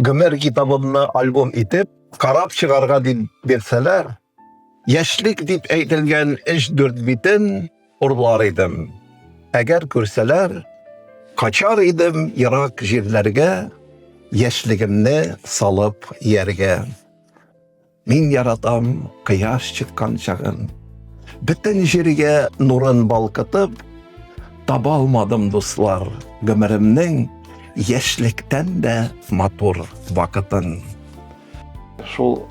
Гомер китабымны альбом итеп, карап чыгарга дип бирсәләр, яшьлек дип әйтелгән өч-дүрт битен урлар идем. Әгәр күрсәләр, качар идем ерак җирләргә, яшьлегемне салып ияргә. Мин яратам кояш чыккан чагын. Бөтен җиргә нурын балкытып, таба алмадым, дуслар, гомеремнең яшьлектән дә матур вакытын. Шул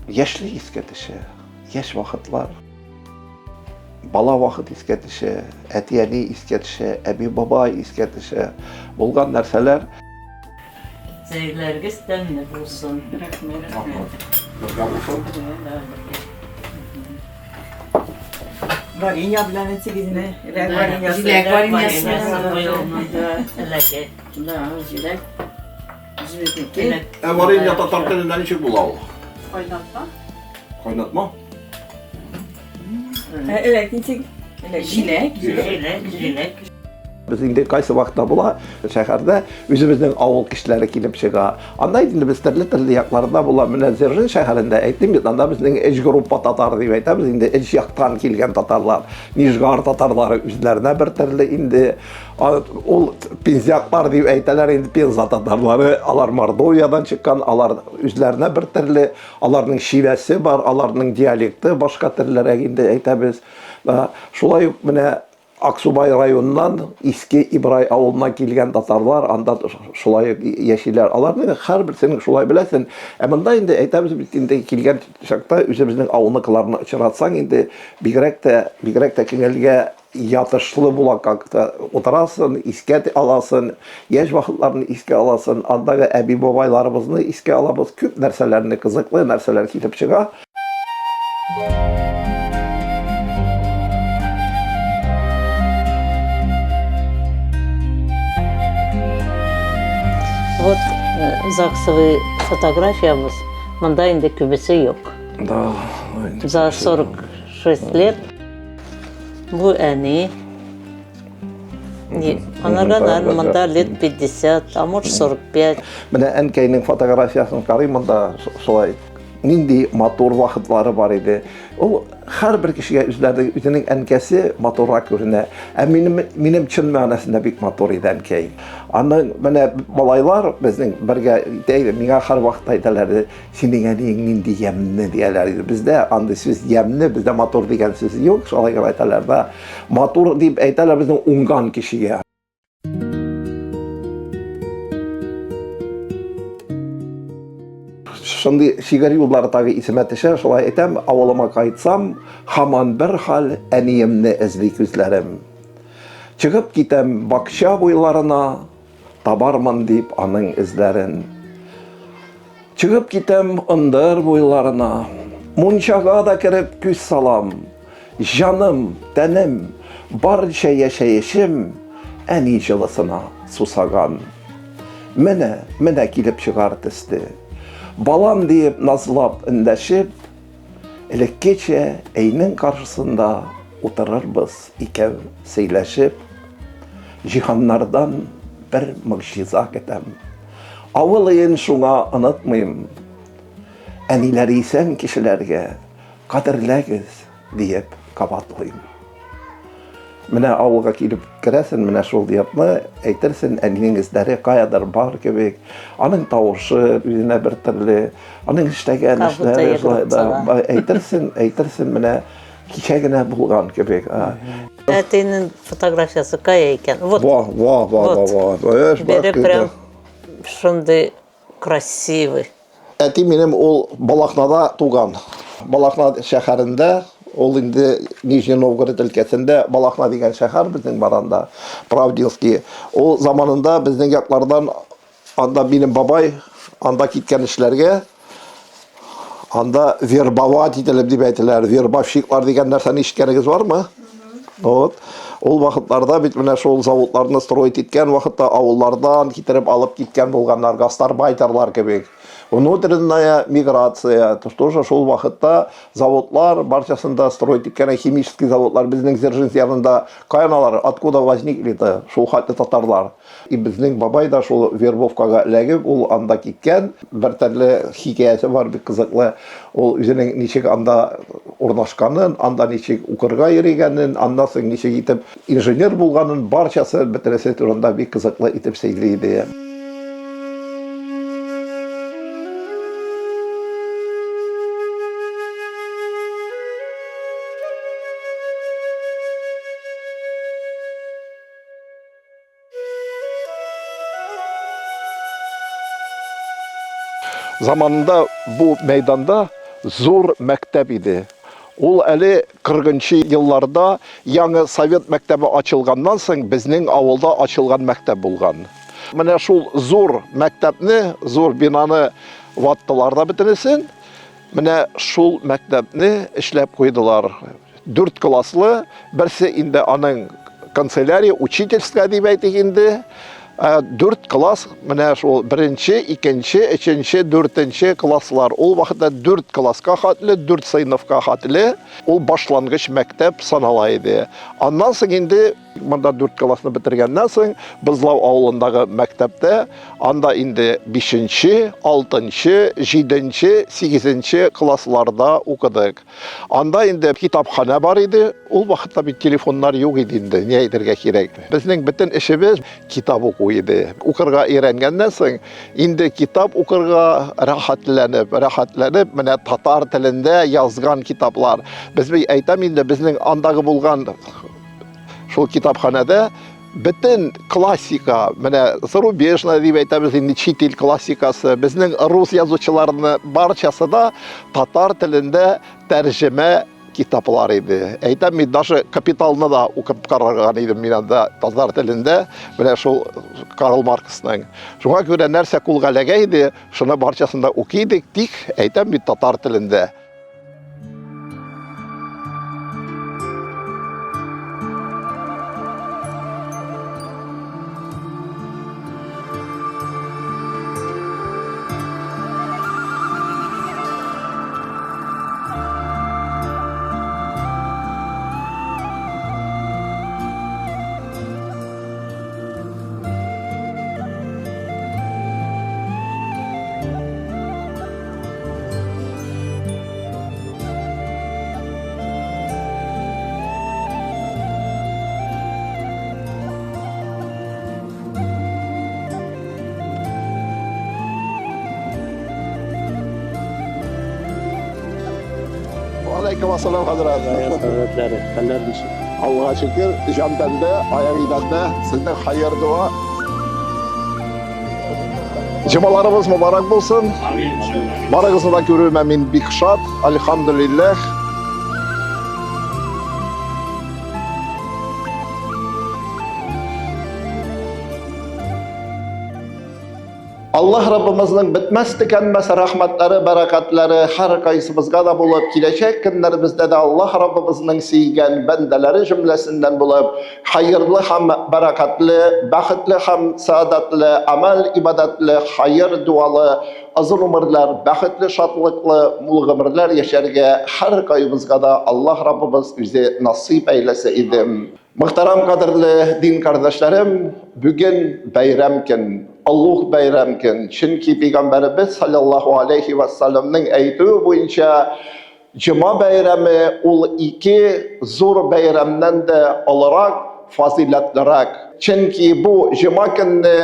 яшьлек искә төшә, яшь вакытлар. Бала вакыт искә төшә, әти-әни искә төшә, әби-бабай искә төшә. Булган нәрсәләр. Чәйләрегез тәмле булсын. Рәхмәт. Рәхмәт. Бергә булсын. Варенье белән итегезне. Җиләк вареньесы. Җиләк вареньесы. Эләге. Да, җиләк. Җиләк. Ә варенье татар телендә ничек була ул? Кайнатма. Кайнатма? Ә эләк ничек? Җиләк, җиләк, җиләк. Без инде кайсы вакытта була, шәһәрдә үзебезнең авыл кешеләре килеп чыга. Анда инде без төрле-төрле якларда була. Менә Дзержин шәһәрендә әйттем бит, анда безнең өч группа татар дип әйтәбез, инде өч яктан килгән татарлар. Нижгар татарлары үзләренә бер төрле инде. Ул пензяклар дип әйтәләр инде, Пенза татарлары, алар Мордовиядан чыккан, алар үзләренә бер төрле. Аларның шивәсе бар, аларның диалекты башка төрлерәк инде әйтәбез. Шулай ук менә Аксубай районыннан Иске Ибрай авылына килгән татарлар анда шулай ук яшиләр. Аларның һәрберсенең шулай беләсен. Ә монда инде әйтәбез бит инде килгән чакта үзебезнең авылныкыларны очратсаң инде бигрәк тә бигрәк тә күңелгә ятышлы була как-то утырасын, искә аласын, яшь вакытларны искә аласын, андагы әби-бабайларыбызны искә алабыз, күп нәрсәләрне, кызыклы нәрсәләр килеп чыга. Вот э, ЗАГСовый фотографиябыз. Монда инде күбесе юк. Да. За 46 лет Бу әни. Анарга, наверное, монда лет 50, а может 45. Менә әнкәйнең фотографиясын карыйм монда шулай нинди матур вакытлары бар иде. Ул һәрбер кешегә үзләре үзенең әнкәсе матуррак күренә. Ә минем минем чын мәгънәсендә бик матур иде әнкәй. Аның менә малайлар безнең бергә итә иде, миңа һәрвакыт әйтәләр иде, Синең әниең нинди ямьле дияләр иде. Бездә андый сүз ямьле, бездә матур дигән сүз юк, шулай гына әйтәләр да. Матур дип әйтәләр безнең уңган кешегә. Шундый шигырь юллары тагы исемә төшә, шулай әйтәм, авылыма кайтсам, һаман бер хәл, әниемне эзли күзләрем. Чыгып китәм бакча буйларына, Табармын дип аның эзләрен. Чыгып китәм ындыр буйларына, Мунчага да кереп күз салам. Җаным, тәнем, барынча яшәешем Әни җылысына сусаган. Менә, менә килеп чыгар төсле. Балам диеп назлап эндәшеп, Элеккечә әйнең каршысында утырырбыз икәү сөйләшеп. Җиһаннардан бер могҗиза көтәм. Авыл өен шуңа онытмыйм. Әниләре исән кешеләргә кадерләгез, диеп кабатлыйм. Менә авылга килеп керәсен, менә шул йортны әйтерсен, әнинең эзләре каядыр бар кебек. Аның тавышы үзенә бер төрле, аның эшләгән эшләре шулай да әйтерсен, әйтерсен менә кичә генә булган кебек. Әтинең фотографиясе кая икән? Вот. Во, во, во, во, во. Бере прям шундый красивый. Әти минем ул Балахнада туган. Балахна шәһәрендә, ул инде Нижний Новгород өлкәсендә Балахна дигән шәһәр безнең бар анда, Правдинский. Ул заманында безнең яклардан анда минем бабай анда киткән эшләргә, анда вербовать ителеп дип әйтәләр. Вербовщиклар дигән нәрсәне ишеткәнегез бармы? Вот. Ул вакытларда бит менә шул заводларны строить иткән вакытта авыллардан китереп алып киткән булганнар, гастарбайтерлар кебек. Внутренняя миграция, тоже шул вакытта заводлар, барчасында строить иткән химический заводлар безнең Дзержинск янында каян алар, откуда возникли-то шул хәтле татарлар? И безнең бабай да шул вербовкага эләгеп, ул анда киткән. Бер төрле хикәясе бар, бик кызыклы. Ул үзенең ничек анда урнашканын, анда ничек укырга йөрегәнен, аннан соң ничек итеп инженер булганын, барчасы, бөтенесе турында бик кызыклы итеп сөйли иде. Заманында бу мәйданда зур мәктәп иде. Ул әле 40 елларда яңа совет мәктәбе ачылганнан соң безнең авылда ачылган мәктәп булган. Менә шул зур мәктәпне, зур бинаны ваттылар да бөтенесен. Менә шул мәктәпне эшләп куйдылар. Дүрт класслы, берсе инде аның канцелярия, учительская дип әйтик инде. Ә, дүрт класс, менә шул беренче, икенче, өченче, дүртенче класслар. Ул вакытта дүрт класска хәтле, дүрт сыйныфка хәтле ул башлангыч мәктәп санала иде. Аннан соң инде монда дүрт классны бетергәннән соң Бызлау авылындагы мәктәптә анда инде бишенче, алтынчы, җиденче, сигезенче классларда укыдык. Анда инде китапханә бар иде. Ул вакытта бит телефоннар юк иде инде, ни әйтергә кирәк. Безнең бөтен эшебез китап уку иде. Укырга өйрәнгәннән соң, инде китап укырга рәхәтләнеп, рәхәтләнеп, менә татар телендә язган китаплар. Без бит әйтәм инде, безнең андагы булган шул китапханәдә бөтен классика, менә зарубежная дип әйтәбез инде, чит ил классикасы, безнең рус язучыларны барчасы да татар телендә тәрҗемә китаплар иде. Әйтәм мин, даже Капиталны да укып караган идем мин анда татар телендә, менә шул Карл Марксның. Шуңа күрә нәрсә кулга эләгә иде, шуны барчасын да укый идек, тик әйтәм бит татар телендә. Алейкум ассалам, хәзрәт. Хәзрәтләре, хәлләр ничек? Аллага шөкер, җан тәндә, аяк идәндә, сезнең хәер дога. Җомаларыбыз мөбарәк булсын. Барыгызны да күрүемә мин бик шат. Альхамдулилләх. Аллаһ Раббымызның бетмәс төкәнмәс рәхмәтләре, бәрәкәтләре һәр кайсыбызга да булып, киләчәк көннәребездә дә Аллаһ Раббыбызның сөйгән бәндәләре җөмләсеннән булып, Хәерле һәм бәрәкәтле, бәхетле һәм сәгадәтле, әмәл ибадәтле, хәер дуалы, озын гомерләр, бәхетле, шатлыклы, мул гомерләр яшәргә һәркайыбызга да Аллаһ Раббыбыз үзе насыйп әйләсә иде. Мөхтәрәм кадерле дин кардәшләрем, бүген бәйрәм көн, олуг бәйрәм көн, чөнки пәйгамбәребез саллаллаһу алейхи ва саллямның әйтүе буенча, Җома бәйрәме ул ике зур бәйрәмнән дә олырак, фазыйләтлерәк. Чөнки бу җома көнне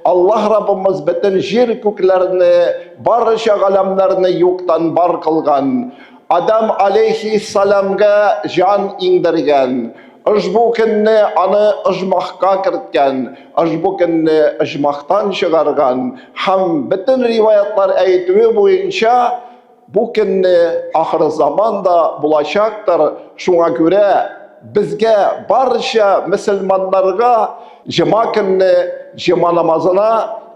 Аллаһ Раббымыз бөтен җир күкләрне, барча галәмнәрне юктан бар кылган. Адам алейхиссәламгә җан иңдергән. Ошбу көнне аны оҗмахка керткән, ошбу көнне оҗмахтан чыгарган һәм бөтен риваятлар әйтүе буенча Бу көнне ахырзаман да булачактыр, шуңа күрә безгә барча мөселманнарга җома көнне җома намазына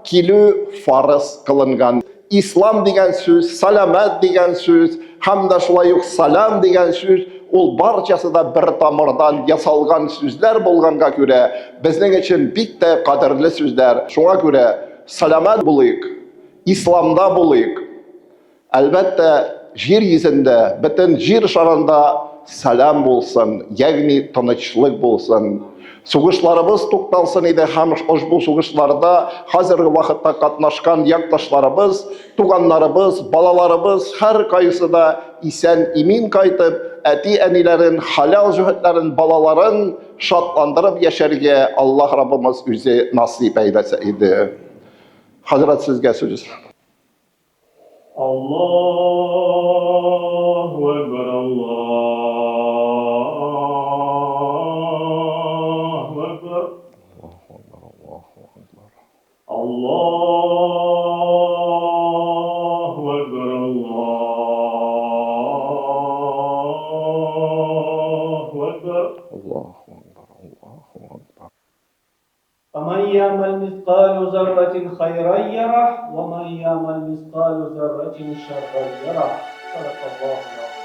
килү фарыз кылынган. Ислам дигән сүз, саламат дигән сүз һәм дә шулай ук салам дигән сүз ул барчасы да бер тамырдан ясалган сүзләр булганга күрә, безнең өчен бик тә кадерле сүзләр. Шуңа күрә саламат булыйк, исламда булыйк. Әлбәттә, җир йөзендә, бөтен җир шарында сәлам булсын, ягъни тынычлык булсын. Сугышларыбыз тукталсын иде һәм ошбу сугышларда хәзерге вакытта катнашкан якташларыбыз, туганнарыбыз, балаларыбыз һәркайсы да исән-имин кайтып, әти-әниләрен, хәләл җөһетләрен, балаларын шатландырып яшәргә Аллаһ Раббымыз үзе насыйп әйләсә иде. Хәзрәт, сезгә сүз. Аллаһу әкбәр, Аллаһу әкбәр. Аллаһу әкбәр, Аллаһу әкбәр. Аллаһу әкбәр, Аллаһу әкбәр. Фәмән йәгъмәл мискалу зәррәтин хәйрән ярәһ, вә мән йәгъмәл мискалу зәррәтин шәррән ярәһ. Садакаллаһул газыйм.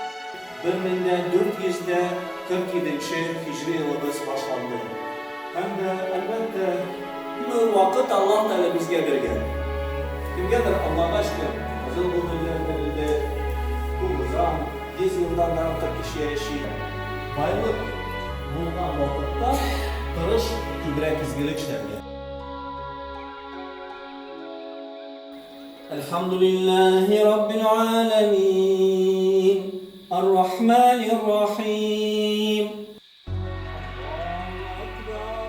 1447 нче һиҗри елыбыз башланды. Һәм дә, әлбәттә, күпме вакыт Аллаһ Тәгалә безгә биргән. Кемгәдер, Аллага шөкер, озын гомерләр бирелде, 90, 100 елдан да артык кеше яши. Байлык булган вакытта тырыш күбрәк изгелек эшләргә. Әлхәмдүлилләһи раббил галәмин, ар-рахманир рахим. Аллаһу әкбәр,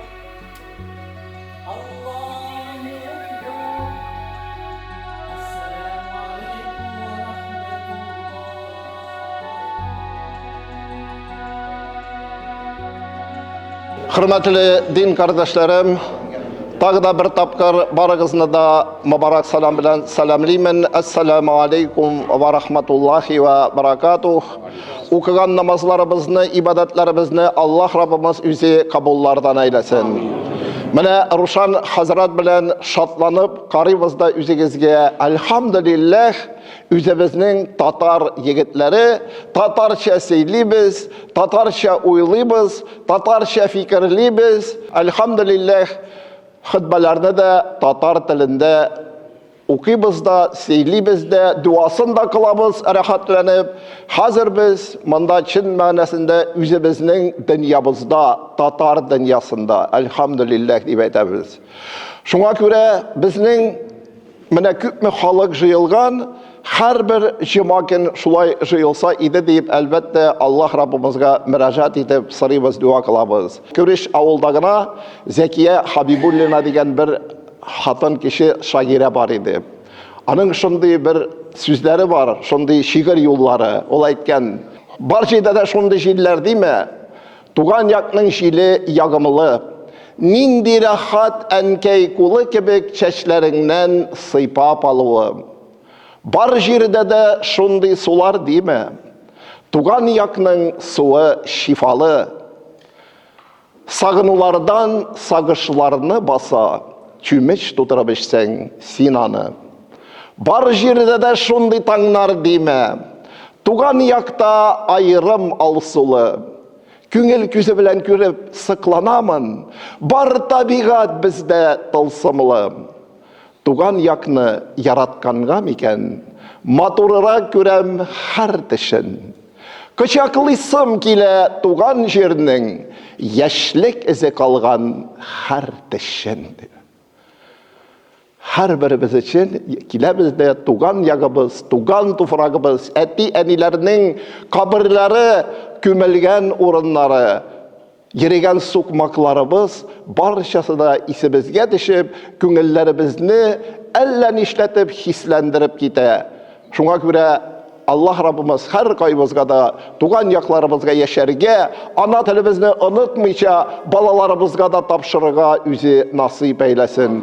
Аллаһу әкбәр, Әссәламү галәйкүм вә рахмәтуллаһ. Хөрмәтле дин кардәшләрем, тагы да бер тапкыр барыгызны да мөбарәк сәлам белән сәламлимен. Әссәламү алейкум ва рахматуллахи ва баракатух. Укыган намазларыбызны, ибадәтләребезне Аллаһ Раббымыз үзе кабуллардан әйләсен. Менә Рушан хәзрәт белән шатланып карыйбыз да үзегезгә. Әлхәмдүлилләһ, үзебезнең татар егетләре, татарча сөйлибез, татарча уйлыйбыз, татарча фикерлибез. Әлхәмдүлилләһ, хөтбәләрне дә татар телендә Укыйбыз да, сөйлибез дә, дуасын да кылабыз рәхәтләнеп. Хәзер без монда чын мәгънәсендә үзебезнең дөньябызда, татар дөньясында, әлхәмдүлилләһ дип әйтәбез. Шуңа күрә безнең менә күпме халык җыелган, һәрбер җома көн шулай җыелса иде дип, әлбәттә, Аллаһ Раббыбызга мөрәҗәгать итеп сорыйбыз, дуа кылабыз. Күреш авылда гына Зәкия Хабибуллина дигән бер Хатын кеше шагыйрә бар иде. Аның шундый бер сүзләре бар, шундый шигырь юллары. Ул әйткән, бар җирдә дә шундый җилләр димә, туган якның җиле ягымлы. Нинди рәхәт әнкәй кулы кебек чәчләреңнән сыйпап алуы. Бар җирдә дә шундый сулар димә, туган якның суы шифалы. Сагынулардан сагышларны баса, Чүмеч тутырып эчсәң, син аны. Бар җирдә дә шундый таңнар димә, Туган якта аерым алсулы. Күңел күзе белән күреп сыкланамын, Бар табигать бездә тылсымлы. Туган якны яратканга микән, Матурырак күрәм һәр тешен. Кочаклыйсым килә туган җирнең Яшьлек эзе калган һәр тешен. Һәрберебез өчен киләбез дә туган ягыбыз, туган туфрагыбыз, әти-әниләрнең каберләре күмелгән урыннары, Йөрегән сукмакларыбыз барчасы да исебезгә төшеп, күңелләребезне әллә нишләтеп хисләндереп китә. Шуңа күрә Аллаһ Раббымыз һәр кайбызга да туган якларыбызга яшәргә, ана телебезне онытмыйча балаларыбызга да тапшырырга үзе насыйп әйләсен.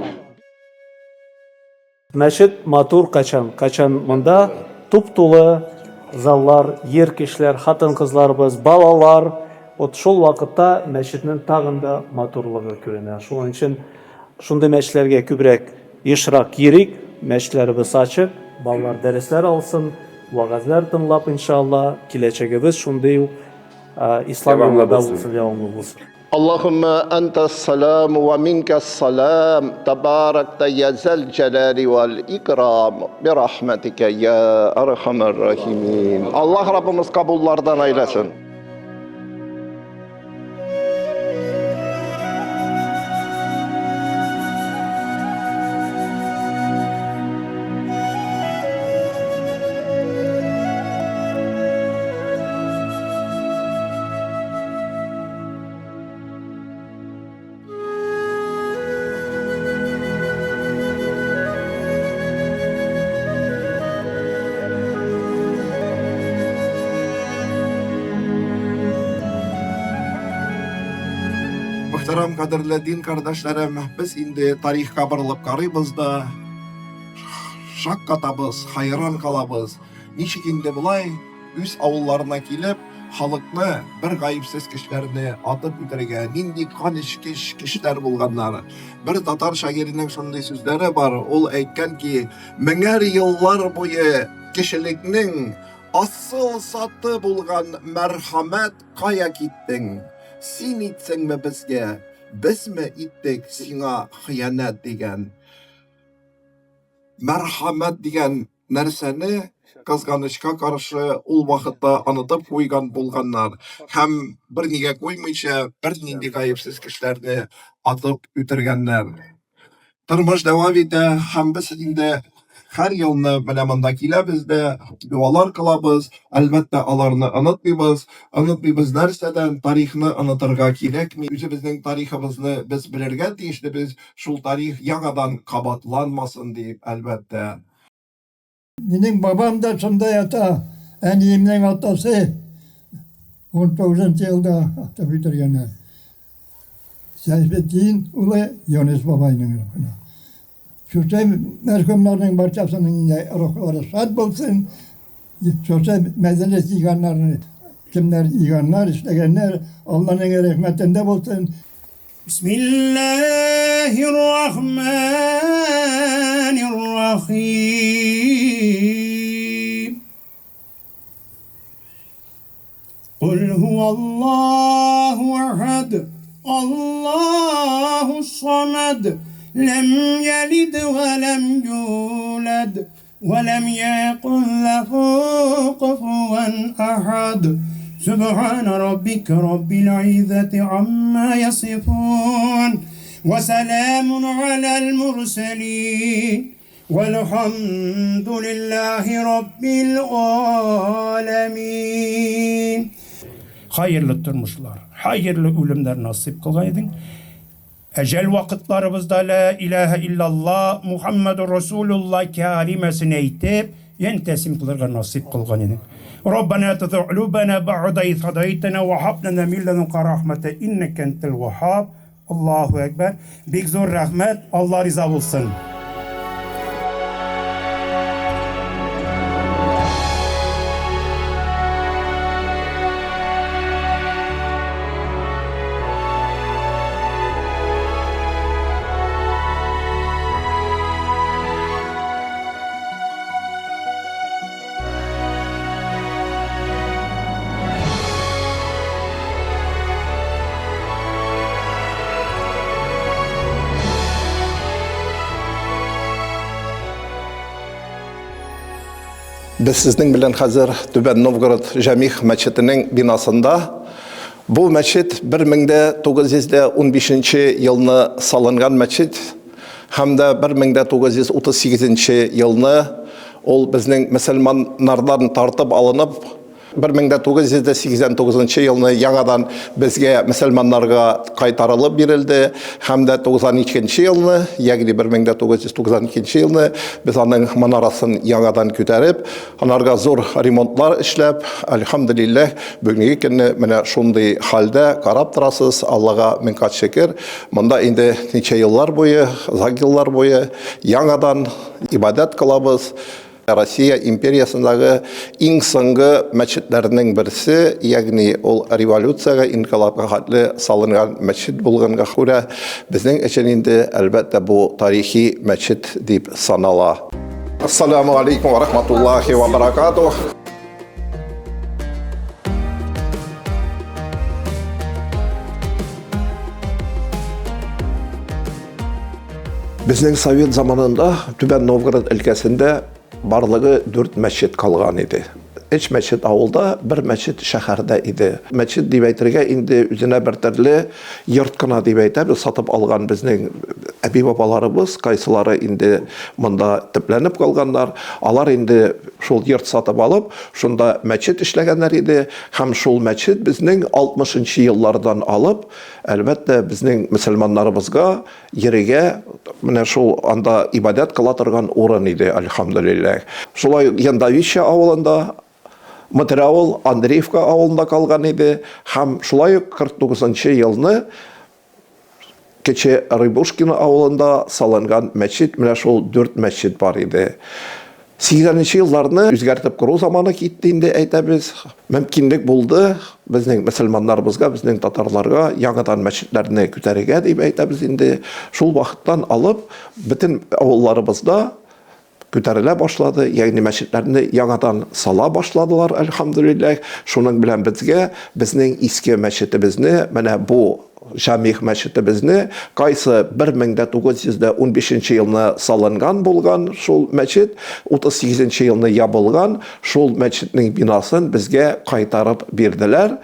Мәчет матур качан, качан монда туп-тулы заллар, ир кешеләр, хатын-кызларыбыз, балалар. Вот шул вакытта мәчетнең тагын да матурлыгы күренә. Шуның өчен шундый мәчетләргә күбрәк, ешрак йөрик, мәчетләребез ачык, балалар дәресләр алсын, вәгазьләр тыңлап, иншалла, киләчәгебез шундый ук ислам юлында булсын, дәвамлы булсын. Аллаһумма анта салам ва минка салам табаракта я зал җәлали вал икрам би рахматика я архамар рахимин. Аллаһ Раббымыз кабуллардан әйләсен. Мөхтәрәм кадерле дин кардәшләрем, без инде тарихка борылып карыйбыз да, шаккатабыз, хайран калабыз. Ничек инде болай үз авылларына килеп, халыкны, бер гаепсез кешеләрне атып үтерергә, нинди канечкеч кешеләр булганнар. Бер татар шагыйренең шундый сүзләре бар, ул әйткән ки, меңәр еллар буе кешелекнең асыл заты булган мәрхәмәт кая киттең? Син итсеңме безгә, безме иттек сиңа хыянәт дигән. Мәрхәмәт дигән нәрсәне, кызганычка каршы, ул вакытта онытып куйган булганнар һәм бернигә куймыйча, бернинди гаепсез кешеләрне атып үтергәннәр. Тормыш дәвам итә һәм без инде һәр елны менә монда киләбез дә, дуалар кылабыз, әлбәттә, аларны онытмыйбыз. Онытмыйбыз нәрсәдән, тарихны онытырга кирәкми. Үзебезнең тарихыбызны без белергә тиешлебез, шул тарих яңадан кабатланмасын дип, әлбәттә. Минем бабам да шунда ята, әниемнең атасы 19 елда атып үтергәннәр. Сәйфетдин улы Юныс бабайның рухына. Шушы мәрхүмнәрнең барчасының инде рухлары шат булсын. Шушы мәҗлес җыйганнарны, кемнәр җыйганнар, эшләгәннәр, Алланың рәхмәтендә булсын. Бисмиллаһир рахманир рахим. Кул һуаллаһу ахад, Аллаһус самад, ләм ялид ва ләм юлад, ва ләм якун ләһу куфуан ахад. سبحان ربك رب العزة عما يصفون وسلام على المرسلين والحمد لله رب العالمين Хәерле тормышлар, хәерле үлемнәр насыйп кылган идең. Әҗәл вакытларыбызда лә илаһә иллалла Мухаммадур Расулулла кәлимәсен әйтеп, йән тәслим кылырга насыйп кылган идең. Раббана тузигъ кулубана бәгъдә из һадайтана ва һаб лана мин ләдүнкә рахмәтә иннәкә әнтәл ваһһаб. Аллаһу әкбәр. Бик зур рәхмәт, Алла риза булсын. Без сезнең белән хәзер Түбән Новгород Җәмигъ мәчетенең бинасында. Бу мәчет 1915 елны салынган мәчет һәм дә 1938 елны ул безнең мөселманнардан тартып алынып, 1989 елны яңадан безгә мөселманнарга кайтарылып бирелде һәм дә 92 елны, ягъни 1992 елны без аның манарасын яңадан күтәреп, анарга зур ремонтлар эшләп, әлхәмдүлилләһ, бүгенге көнне менә шундый хәлдә карап торасыз, Аллага мең кат шөкер. Монда инде ничә еллар буе, озак еллар буе яңадан ибадәт кылабыз. Россия империясендәге иң соңгы мәчетләрнең берсе, ягъни ул революциягә, инкыйлабка хәтле салынган мәчет булганга күрә, безнең өчен инде, әлбәттә, бу тарихи мәчет дип санала. Ассаламу алейкум ва рахматуллахи ва баракатух. Безнең совет заманында Түбән Новгород өлкәсендә барлыгы дүрт мәчет калган иде. Өч мәчет авылда, бер мәчет шәһәрдә иде. Мәчет дип әйтергә инде үзенә бер төрле йорт кына дип әйтәбез, сатып алган безнең әби-бабаларыбыз, кайсылары инде монда төпләнеп калганнар, алар инде шул йорт сатып алып, шунда мәчет эшләгәннәр иде. Һәм шул мәчет безнең 60 нчы еллардан алып, әлбәттә, безнең мөселманнарыбызга Йөрергә, менә шул анда ибадәт кыла торган урын иде, әлхәмдүлилләһ. Шулай ук Яндавище авылында, Мытыравыл, Андреевка авылында калган иде һәм шулай ук 49 нчы елны Кече Рыбушкино авылында салынган мәчет, менә шул дүрт мәчет бар иде. Сигезенче елларны үзгәртеп кору заманы китте инде, әйтәбез. Мөмкинлек булды безнең мөселманнарыбызга, безнең татарларга яңадан мәчетләрне күтәрергә дип әйтәбез инде. Шул вакыттан алып бөтен авылларыбызда күтәрелә башлады, ягъни мәчетләрне яңадан сала башладылар, әлхәмдүлилләһ. Шуның белән безгә безнең иске мәчетебезне, менә бу Җамигъ мәчетебезне, кайсы 1915 нче елны салынган булган шул мәчет, 38 нче елны ябылган, шул мәчетнең бинасын безгә кайтарып бирделәр.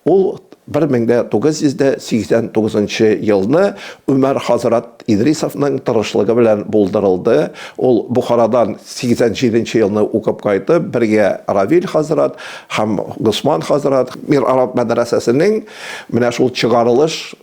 Ул 1989 нчы елны Үмәр хазрат Идрисовның тырышлыгы белән булдырылды. Ул Бохарадан 87 нче елны укып кайтып, бергә Равил хазрат һәм Госман хазрат Мир Араб мәдрәсәсенең Менә шул чыгарылыш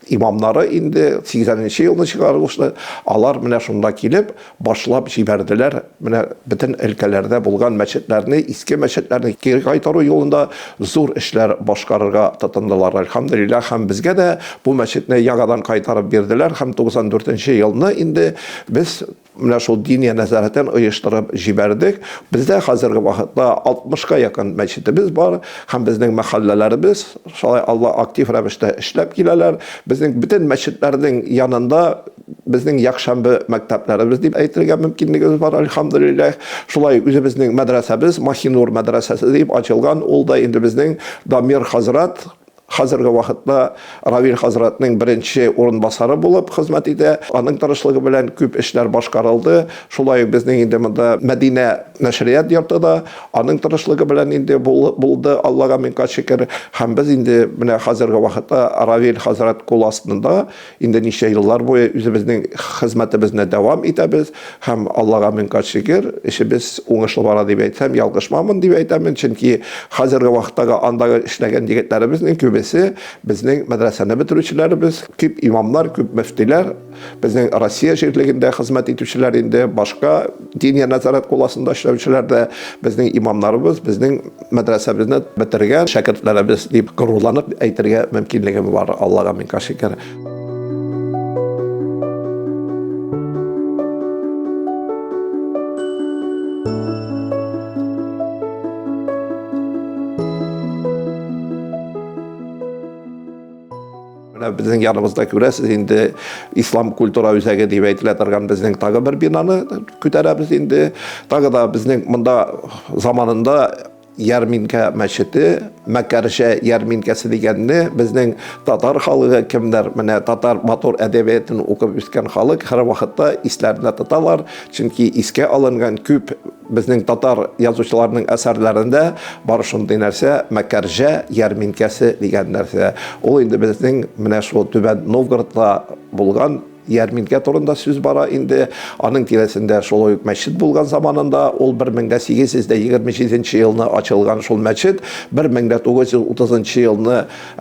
имамнары инде 80 нче елны чыгарылышны, алар менә шунда килеп, башлап җибәрделәр. Менә бөтен өлкәләрдә булган мәчетләрне, иске мәчетләрне кире кайтару юлында зур эшләр башкарырга тотындылар. Әлхәмдүлилләһ, һәм безгә дә бу мәчетне яңадан кайтарып бирделәр һәм 94 нче елны инде без Менә шул Диния нәзарәтен оештырып җибәрдек. Бездә хәзерге вакытта 60-ка якын мәчетебез бар һәм безнең мәхәлләләребез шулай Алла актив рәвештә эшләп киләләр. Безнең бөтен мәчетләрнең янында безнең якшәмбе мәктәпләребез дип әйтергә мөмкинлегебез бар, әлхәмдүлилләһ. Шулай үзебезнең мәдрәсәбез, Махинур мәдрәсәсе дип ачылган, ул да инде безнең Дамир хәзрәт Хәзерге вакытта Равил хәзрәтнең беренче урынбасары булып хезмәт итә. Аның тырышлыгы белән күп эшләр башкарылды. Шулай ук безнең инде монда Мәдинә нәшрият йорты да аның тырышлыгы белән инде булды, Аллага мең кат шөкер. Һәм без инде менә хәзерге вакытта Равил хәзрәт кул астында Инде ничә еллар буе үзебезнең хезмәтебезне дәвам итәбез һәм Аллага мең кат шөкер, эшебез уңышлы бара дип әйтсәм, ялгышмамын дип әйтәмен, чөнки хәзерге вакыттагы андагы эшләгән егетләребезнең күбесе безнең мәдрәсәне бетерүчеләребез, күп имамнар, күп мөфтиләр, безнең Россия җирлегендә хезмәт итүчеләр инде, башка Диния нәзарәт кул астында эшләүчеләр дә безнең имамнарыбыз, безнең мәдрәсәбезне бетергән шәкертләребез дип горурланып әйтергә мөмкинлегем бар, Аллага мең шөкер. Менә безнең яныбызда күрәсез инде Ислам культура үзәге дип әйтелә торган безнең тагы бер бинаны күтәрәбез инде. Тагы да безнең монда заманында Ярминкә мәчете, Мәкәрҗә ярминкәсе дигәнне безнең татар халыгы кемнәр менә татар матур әдәбиятын укып үскән халык һәрвакытта исләренә тоталар, чөнки искә алынган күп Безнең татар язучыларының әсәрләрендә бар шундый нәрсә, Мәкәрҗә ярминкәсе дигән нәрсә. Ул инде безнең менә шул Түбән Новгородта булган ярминкә турында сүз бара инде. Аның тирәсендә шулай ук мәчет булган заманында, ул 1827 елны ачылган шул мәчет, 1930 елны,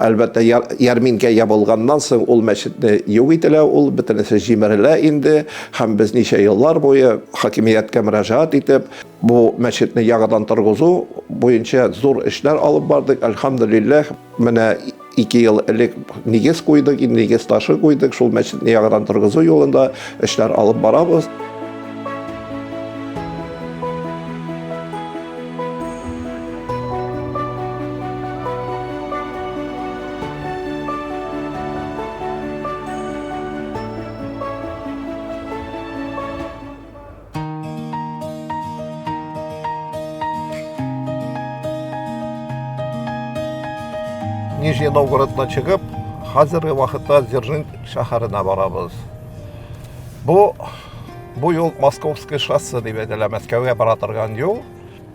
әлбәттә, ярминкә ябылганнан соң ул мәчетне юк ителә, ул бөтенесе җимерелә инде. Һәм без ничә еллар буе хакимияткә мөрәҗәгать итеп, бу мәчетне яңадан торгызу буенча зур эшләр алып бардык. Әлхәмдүлилләһ, менә 2 ел элек нигез куйдык, инде нигез ташы куйдык, шул мәчетне яңадан торгызу юлында эшләр алып барабыз. Нижний Новгородтан чыгып, хәзерге вакытта Дзержинск шәһәренә барабыз. Бу бу юл Московское шоссе дип әйтелә, Мәскәүгә бара торган юл.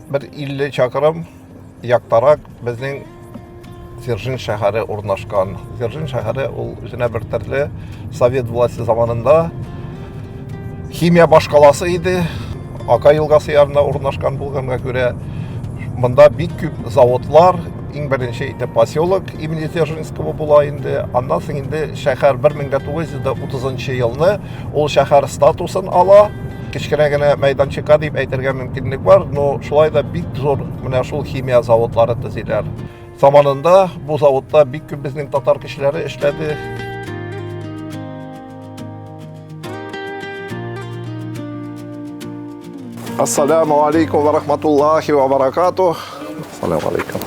Бер 50 чакрым яктарак безнең Дзержин шәһәре урнашкан. Дзержин шәһәре ул үзенә бер төрле совет власте заманында химия башкаласы иде. Ака елгасы ярына урнашкан булганга күрә, монда бик күп заводлар, иң беренче итеп поселок имени Дзержинского була инде. Аннан соң инде шәһәр 1930 елны ул шәһәр статусын ала. Кечкенә генә мәйданчыкка дип әйтергә мөмкинлек бар, но шулай да бик зур менә шул химия заводлары төзиләр. Заманында бу заводта бик күп безнең татар кешеләре эшләде. Ассаламу алейкум ва рахматуллахи ва баракатух. Ассаламу алейкум.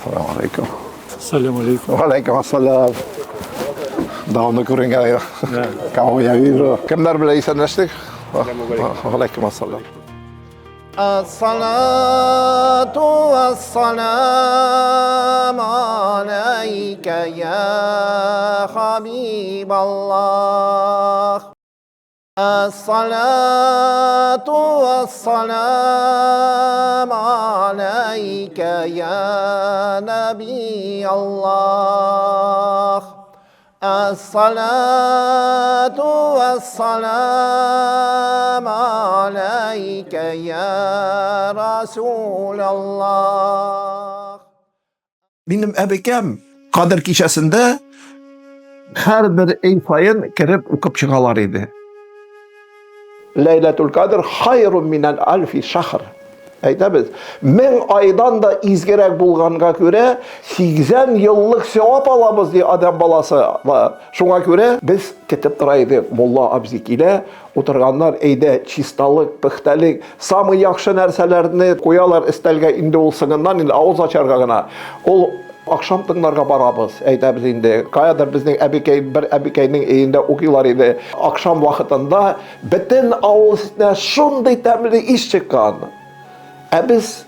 Ассаламу алейкум. Ассаламу алейкум. Ва алейкум ассалам. Давно күренгән юк. Кого я вижу. Кемнәр белән исәнләштек? Ва алейкум ассалам. الصلاة والسلام عليك يا حبيب الله الصلاة والسلام عليك يا نبي الله الصلاة والسلام عليك يا رسول الله Минем әбекәм Кадер кичәсендә һәрбер өй саен кереп укып чыгалар иде. Ләйләтул Кадр хайрун минәл альфи шахр. Әйтәбез, мең айдан да изгерәк булганга күрә, 80 еллык савап алабыз ди адәм баласы. Шуңа күрә без көтеп тора идек, мулла абзи килә, утырганнар әйдә чисталык, пөхтәлек, самый яхшы нәрсәләрне куялар өстәлгә, инде ул соңыннан инде авыз ачарга гына. Ул Акшам тыңларга барабыз, әйтәбез инде. Каядыр безнең әбекәй, бер әбекәйнең өендә укыйлар иде. Акшам вакытында бөтен авыл өстенә шундый тәмле ис чыккан. Ә без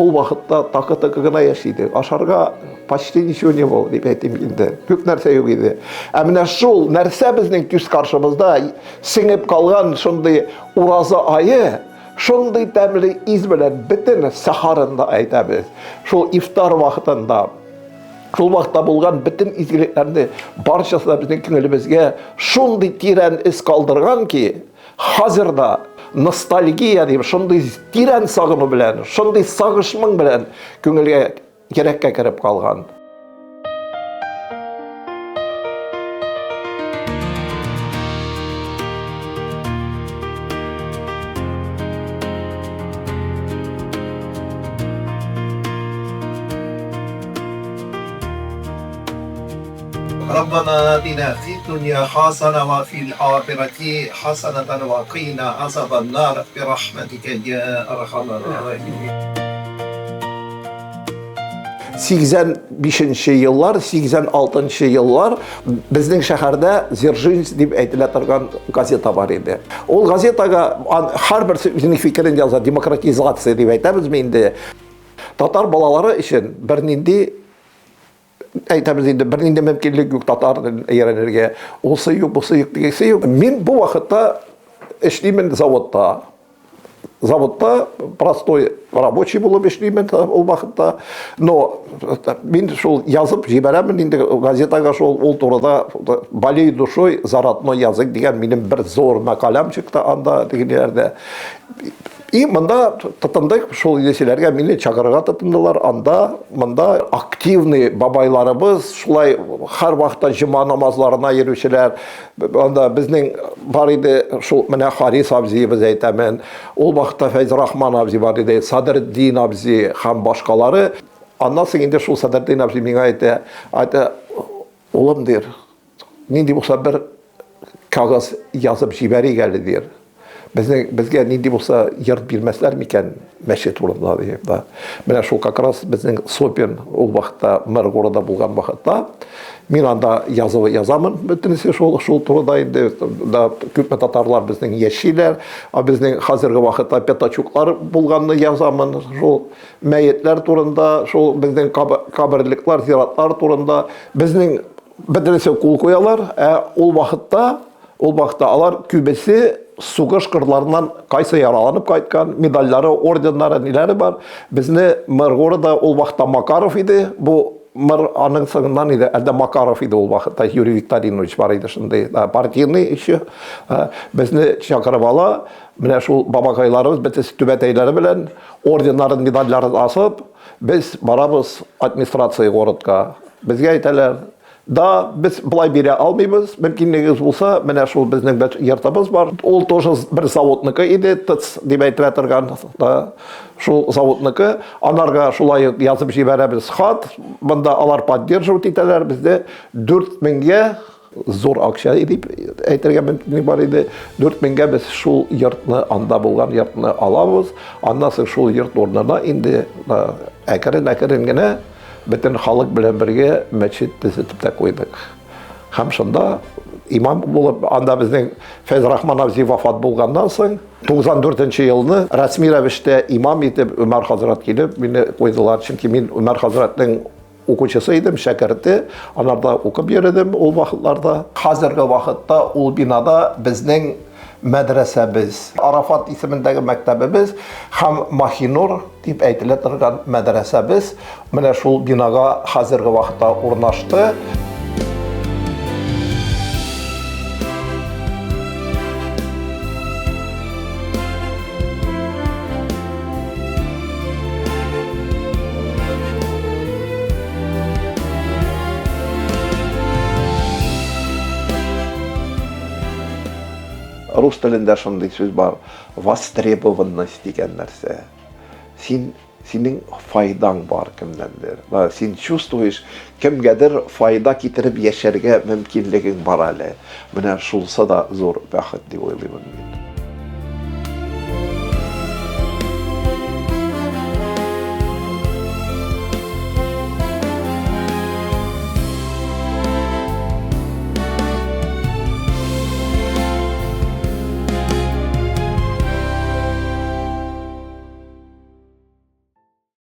ул вакытта такы-тыкы гына яши идек. Ашарга почти ничего не было, дип әйтим инде. Күп нәрсә юк иде. Ә менә шул нәрсә безнең күз каршыбызда сеңеп калган шундый ураза ае, Шундый тәмле ис белән бөтен сәхарын да әйтәбез. Шул ифтар вакытында, шул вакытта булган бөтен изгелекләрне барчасы да безнең күңелебезгә шундый тирән эз калдырган ки, хәзер дә ностальгия дип, шундый тирән сагыну белән, шундый сагыш моң белән күңелгә йөрәккә кереп калган. ربنا آتنا في الدنيا حسنة وفي الآخرة حسنة وقنا عذاب النار برحمتك يا أرحم الراحمين 85 еллар, 86 еллар безнең шәһәрдә Дзержинск дип әйтелә торган газета бар иде. Ул газетага һәрберсе үзенең фикерен яза, демократизация дип әйтәбезме инде. Татар балалары өчен бернинди әйтәбез инде бернинди мөмкинлек юк татар телен өйрәнергә. Улсы юк, бусы юк, дигәсе юк. Мин бу вакытта эшлимен заводта. Заводта простой рабочий булып эшлимен ул вакытта. Но мин шул язып җибәрәмен инде газетага шул ул турыда болей душой за родной язык дигән минем бер зур мәкаләм чыкты анда дигәннәрдә. И монда тотындык, шул илчеләргә мине чакырырга тотындылар. Анда, монда активный бабайларыбыз, шулай һәр вакытта җома намазларына йөрүчеләр. Анда безнең бар иде шул менә Харис абзиебез әйтәмен. Ул вакытта Фәйзрахман абзи бар иде, Садретдин абзи һәм башкалары. Аннан соң инде шул Садретдин абзи миңа әйтә, әйтә, улым дир, Нинди булса бер кәгазь язып җибәрик әле, дир. Безнең безгә нинди булса йорт бирмәсләр микән мәчет урынына дип да. Менә шул как раз безнең Сопин ул вакытта мэр города булган вакытта мин анда язу язамын бөтенесе шул шул турыда инде да күпме татарлар безнең яшиләр, а безнең хәзерге вакытта пятачуклар булганны язамын шул мәетләр турында, шул безнең каберлекләр, зиратлар турында безнең. Бөтенесе кул куялар, ә ул вакытта, ул вакытта алар күбесе сугыш кырларыннан кайсы яраланып кайткан, медальләре, орденнары, ниләре бар. Безне мэр города ул вакытта Макаров иде. Бу мэр аның соңыннан иде, әлдә Макаров иде ул вакытта, Юрий Викторинович бар иде шундый, партийный еще. Безне чакырып ала, менә шул бабакайларыбыз бөтенесе түбәтәйләре белән, орденнарын, медальләрен асып, без барабыз администрация городка. Безгә әйтәләр, да, без болай бирә алмыйбыз, мөмкинлегегез булса, менә шул безнең бер йортыбыз бар. Ул тоже бер заводныкы иде, ТЭЦ дип әйтелә торган, да, шул заводныкы. Анарга шулай ук язып җибәрәбез хат. Монда алар поддерживать итәләр безне 4000гә зур акча дип әйтергә мөмкинлек бар иде. 4000гә без шул йортны, анда булган йортны алабыз. Аннан соң шул йорт урынына инде әкрен-әкрен генә Бөтен халык белән бергә мәчет төзетеп тә куйдык. Һәм шунда имам булып, анда безнең Фәйзрахман абзый вафат булганнан соң, 94 елны рәсми рәвештә имам итеп Өмәр хәзрәт килеп мине куйдылар. Чөнки мин Өмәр хәзрәтнең укучысы идем, шәкерте. Анарда укып йөредем ул вакытларда. Хәзерге вакытта ул бинада безнең мәдрәсәбез, Арафат исемендәге мәктәбебез һәм Махинур дип әйтелә торган мәдрәсәбез менә шул бинага хәзерге вакытта урнашты. Рус телендә шундый сүз бар, востребованность дигән нәрсә. Син синең файдаң бар кемнәндер. Син чувствуешь, кемгәдер файда китереп яшәргә мөмкинлегең бар әле. Менә шулсы да зур бәхет дип уйлыйм мин.